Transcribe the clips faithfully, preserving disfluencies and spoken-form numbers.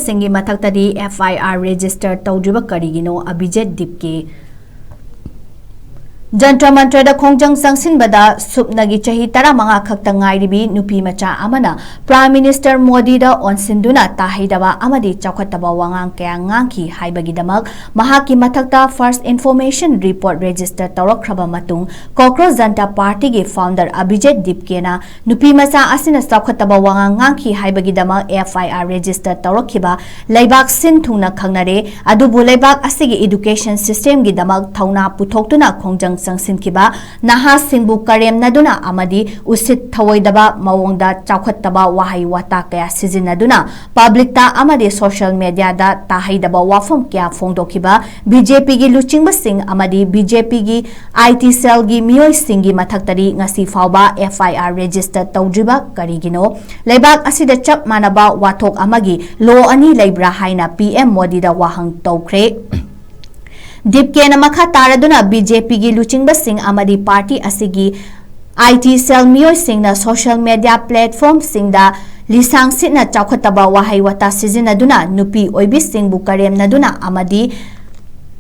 ꯁꯤꯡꯒꯤ ꯃꯊꯛꯇꯗꯤ F I R register ꯇꯧꯗ꯭ꯔꯤꯕ ꯀꯔꯤꯒꯤꯅꯣ? ꯑꯚꯤꯖꯤꯠ ꯗꯤꯞꯀꯦ꯫ ꯖꯟꯇ꯭ꯔ ꯃꯟꯇ꯭ꯔꯗ ꯈꯣꯡꯖꯪ ꯆꯪꯁꯤꯟꯕꯗ ꯁꯨꯞꯅꯒꯤ ꯆꯍꯤ ꯇꯔꯥꯃꯉꯥ ꯈꯛꯇ ꯉꯥꯏꯔꯤꯕꯤ ꯅꯨꯄꯤ ꯃꯆꯥ ꯑꯃꯅ Prime Minister ꯃꯣꯗꯤꯗ ꯑꯣꯟꯁꯤꯟꯗꯨꯅ ꯇꯥꯍꯩꯗꯕ ꯑꯃꯗꯤ ꯆꯥꯎꯈꯠꯇꯕ ꯋꯥꯉꯥꯡ ꯀꯌꯥ ꯉꯥꯡꯈꯤ ꯍꯥꯏꯕꯒꯤꯗꯃꯛ ꯃꯍꯥꯛꯀꯤ ꯃꯊꯛꯇ First Information Report register ꯇꯧꯔꯛꯈ꯭ꯔꯕ ꯃꯇꯨꯡ, ꯀꯣꯀ꯭ꯔꯣꯖ ꯖꯟꯇꯥ ꯄꯥꯔꯇꯤꯒꯤ founder ꯑꯚꯤꯖꯤꯠ ꯗꯤꯞꯀꯦꯅ ꯅꯨꯄꯤ ꯃꯆꯥ ꯑꯁꯤꯅ ꯆꯥꯎꯈꯠꯇꯕ ꯋꯥꯉꯥꯡ ꯉꯥꯡꯈꯤ ꯍꯥꯏꯕꯒꯤꯗꯃꯛ F I R register ꯇꯧꯔꯛꯈꯤꯕ ꯂꯩꯕꯥꯛ ꯁꯤꯟ ꯊꯨꯡꯅ ꯈꯪꯅꯔꯦ꯫ ꯑꯗꯨꯕꯨ ꯂꯩꯕꯥꯛ ꯑꯁꯤꯒꯤ education systemꯒꯤꯗꯃꯛ ꯊꯧꯅꯥ ꯄꯨꯊꯣꯛꯇꯨꯅ ꯈꯣꯡꯖꯪ ꯆꯪꯁꯤꯟꯈꯤꯕ ꯅꯍꯥꯁꯤꯡꯕꯨ ꯀꯔꯦꯝꯅꯗꯨꯅ ꯑꯃꯗꯤ ꯎꯁꯤꯠ ꯊꯑꯣꯏꯗꯕ ꯃꯑꯣꯡꯗ ꯆꯥꯎꯈꯠꯇꯕ ꯋꯥꯍꯩ ꯋꯥꯇꯥ ꯀꯌꯥ ꯁꯤꯖꯤꯟꯅꯗꯨꯅ publicꯇ ꯑꯃꯗꯤ social mediaꯗ ꯇꯥꯍꯩꯗꯕ ꯋꯥꯐꯝ ꯀꯌꯥ ꯐꯣꯡꯗꯣꯛꯈꯤꯕ BJPꯒꯤ ꯂꯨꯆꯤꯡꯕꯁꯤꯡ ꯑꯃꯗꯤ BJPꯒꯤ I T cellꯒꯤ ꯃꯤꯑꯣꯏꯁꯤꯡꯒꯤ ꯃꯊꯛꯇꯗꯤ ꯉꯁꯤ ꯐꯥꯎꯕ F I R register ꯇꯧꯗ꯭ꯔꯤꯕ ꯀꯔꯤꯒꯤꯅꯣ? ꯂꯩꯕꯥꯛ ꯑꯁꯤꯗ ꯆꯞ ꯃꯥꯟꯅꯕ ꯋꯥꯊꯣꯛ ꯑꯃꯒꯤ law ꯑꯅꯤ ꯂꯩꯕ꯭ꯔꯥ ꯍꯥꯏꯅ P M ꯃꯣꯗꯤꯗ ꯋꯥꯍꯪ ꯇꯧꯈ꯭ꯔꯦ꯫ ꯗꯤꯞꯀꯦꯅ ꯃꯈꯥ ꯇꯥꯔꯗꯨꯅ BJPꯒꯤ ꯂꯨꯆꯤꯡꯕꯁꯤꯡ ꯑꯃꯗꯤ party ꯑꯁꯤꯒꯤ I T cell ꯃꯤꯑꯣꯏꯁꯤꯡꯅ social media platformꯁꯤꯡꯗ ꯂꯤꯁꯥꯡ ꯁꯤꯠꯅ ꯆꯥꯎꯈꯠꯇꯕ ꯋꯥꯍꯩ ꯋꯥꯇꯥ ꯁꯤꯖꯤꯟꯅꯗꯨꯅ ꯅꯨꯄꯤ ꯑꯣꯏꯕꯤꯁꯤꯡꯕꯨ ꯀꯔꯦꯝꯅꯗꯨꯅ ꯑꯃꯗꯤ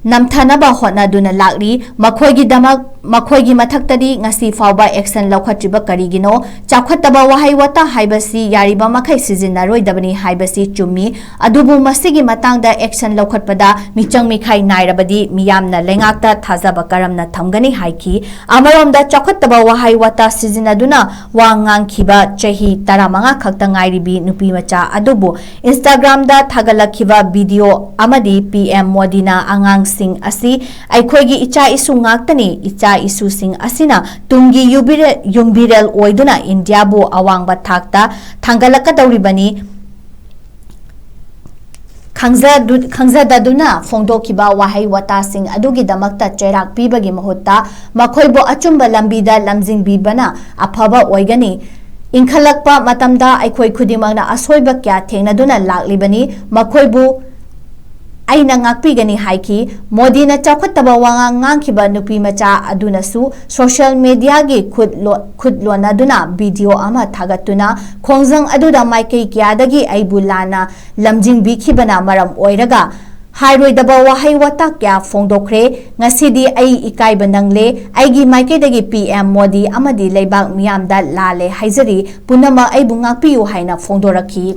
ꯅꯝꯊꯅꯕ ꯍꯣꯠꯅꯗꯨꯅ ꯂꯥꯛꯂꯤ꯫ ꯃꯈꯣꯏꯒꯤꯗꯃꯛ, ꯃꯈꯣꯏꯒꯤ ꯃꯊꯛꯇꯗꯤ ꯉꯁꯤ ꯐꯥꯎꯕ action ꯂꯧꯈꯠꯇ꯭ꯔꯤꯕ ꯀꯔꯤꯒꯤꯅꯣ? ꯆꯥꯎꯈꯠꯇꯕ ꯋꯥꯍꯩ ꯋꯥꯇꯥ ꯍꯥꯏꯕꯁꯤ ꯌꯥꯔꯤꯕ ꯃꯈꯩ ꯁꯤꯖꯤꯟꯅꯔꯣꯏꯗꯕꯅꯤ ꯍꯥꯏꯕꯁꯤ ꯆꯨꯝꯃꯤ꯫ ꯑꯗꯨꯕꯨ ꯃꯁꯤꯒꯤ ꯃꯇꯥꯡꯗ action ꯂꯧꯈꯠꯄꯗ ꯃꯤꯆꯪ ꯃꯤꯈꯥꯏ ꯅꯥꯏꯔꯕꯗꯤ ꯃꯤꯌꯥꯝꯅ ꯂꯩꯉꯥꯛꯇ ꯊꯥꯖꯕ ꯀꯔꯝꯅ ꯊꯝꯒꯅꯤ ꯍꯥꯏꯈꯤ꯫ ꯑꯃꯔꯣꯝꯗ ꯆꯥꯎꯈꯠꯇꯕ ꯋꯥꯍꯩ ꯋꯥꯇꯥ ꯁꯤꯖꯤꯟꯅꯗꯨꯅ ꯋꯥ ꯉꯥꯡꯈꯤꯕ ꯆꯍꯤ ꯇꯔꯥꯃꯉꯥ ꯈꯛꯇ ꯉꯥꯏꯔꯤꯕꯤ ꯅꯨꯄꯤ ꯃꯆꯥ ꯑꯗꯨꯕꯨ Instagramꯗ ꯊꯥꯒꯠꯂꯛꯈꯤꯕ video ꯑꯃꯗꯤ P M ꯃꯣꯗꯤꯅ ꯑꯉꯥꯡꯁꯤꯡ ꯑꯁꯤ ꯑꯩꯈꯣꯏꯒꯤ ꯏꯆꯥ ꯏꯁꯨ ꯉꯥꯛꯇꯅꯤ, ꯏꯆꯥ ꯏꯁꯨꯁꯤꯡ ꯑꯁꯤꯅ ꯇꯨꯡꯒꯤ ꯌꯨꯕꯤꯔꯦ-, ꯌꯨꯝꯕꯤꯔꯦꯜ ꯑꯣꯏꯗꯨꯅ ꯏꯟꯗꯤꯌꯥꯕꯨ ꯑꯋꯥꯡꯕ ꯊꯥꯛꯇ ꯊꯥꯡꯒꯠꯂꯛꯀꯗꯧꯔꯤꯕꯅꯤ꯫ ꯈꯪꯖꯗꯨ-, ꯈꯪꯖꯗꯗꯨꯅ ꯐꯣꯡꯗꯣꯛꯈꯤꯕ ꯋꯥꯍꯩ ꯋꯥꯇꯥꯁꯤꯡ ꯑꯗꯨꯒꯤꯗꯃꯛꯇ ꯆꯩꯔꯥꯛ ꯄꯤꯕꯒꯤ ꯃꯍꯨꯠꯇ ꯃꯈꯣꯏꯕꯨ ꯑꯆꯨꯝꯕ ꯂꯝꯕꯤꯗ ꯂꯝꯖꯤꯡꯕꯤꯕꯅ ꯑꯐꯕ ꯑꯣꯏꯒꯅꯤ꯫ ꯏꯟꯈꯠꯂꯛꯄ ꯃꯇꯝꯗ ꯑꯩꯈꯣꯏ ꯈꯨꯗꯤꯡꯃꯛꯅ ꯑꯁꯣꯏꯕ ꯀꯌꯥ ꯊꯦꯡꯅꯗꯨꯅ ꯂꯥꯛꯂꯤꯕꯅꯤ꯫ ꯃꯈꯣꯏꯕꯨ ꯑꯩꯅ ꯉꯥꯛꯄꯤꯒꯅꯤ ꯍꯥꯏꯈꯤ꯫ ꯃꯣꯗꯤꯅ ꯆꯥꯎꯈꯠꯇꯕ ꯋꯥꯉꯥꯡ ꯉꯥꯡꯈꯤꯕ ꯅꯨꯄꯤ ꯃꯆꯥ ꯑꯗꯨꯅꯁꯨ social mediaꯒꯤ ꯈꯨꯠ ꯂꯣ-, ꯈꯨꯠ ꯂꯣꯟꯅꯗꯨꯅ video ꯑꯃ ꯊꯥꯒꯠꯇꯨꯅ ꯈꯣꯡꯖꯪ ꯑꯗꯨꯗ ꯃꯥꯏꯀꯩ ꯀꯌꯥꯗꯒꯤ ꯑꯩꯕꯨ ꯂꯥꯟꯅ ꯂꯝꯖꯤꯡꯕꯤꯈꯤꯕꯅ ꯃꯔꯝ ꯑꯣꯏꯔꯒ ꯍꯥꯏꯔꯣꯏꯗꯕ ꯋꯥꯍꯩ ꯋꯥꯇꯥ ꯀꯌꯥ ꯐꯣꯡꯗꯣꯛꯈ꯭ꯔꯦ꯫ ꯉꯁꯤꯗꯤ ꯑꯩ ꯏꯀꯥꯏꯕ ꯅꯪꯂꯦ꯫ ꯑꯩꯒꯤ ꯃꯥꯏꯀꯩꯗꯒꯤ P M ꯃꯣꯗꯤ ꯑꯃꯗꯤ ꯂꯩꯕꯥꯛ ꯃꯤꯌꯥꯝꯗ ꯂꯥꯜꯂꯦ ꯍꯥꯏꯖꯔꯤ꯫ ꯄꯨꯝꯅꯃꯛ ꯑꯩꯕꯨ ꯉꯥꯛꯄꯤꯌꯨ ꯍꯥꯏꯅ ꯐꯣꯡꯗꯣꯔꯛꯈꯤ꯫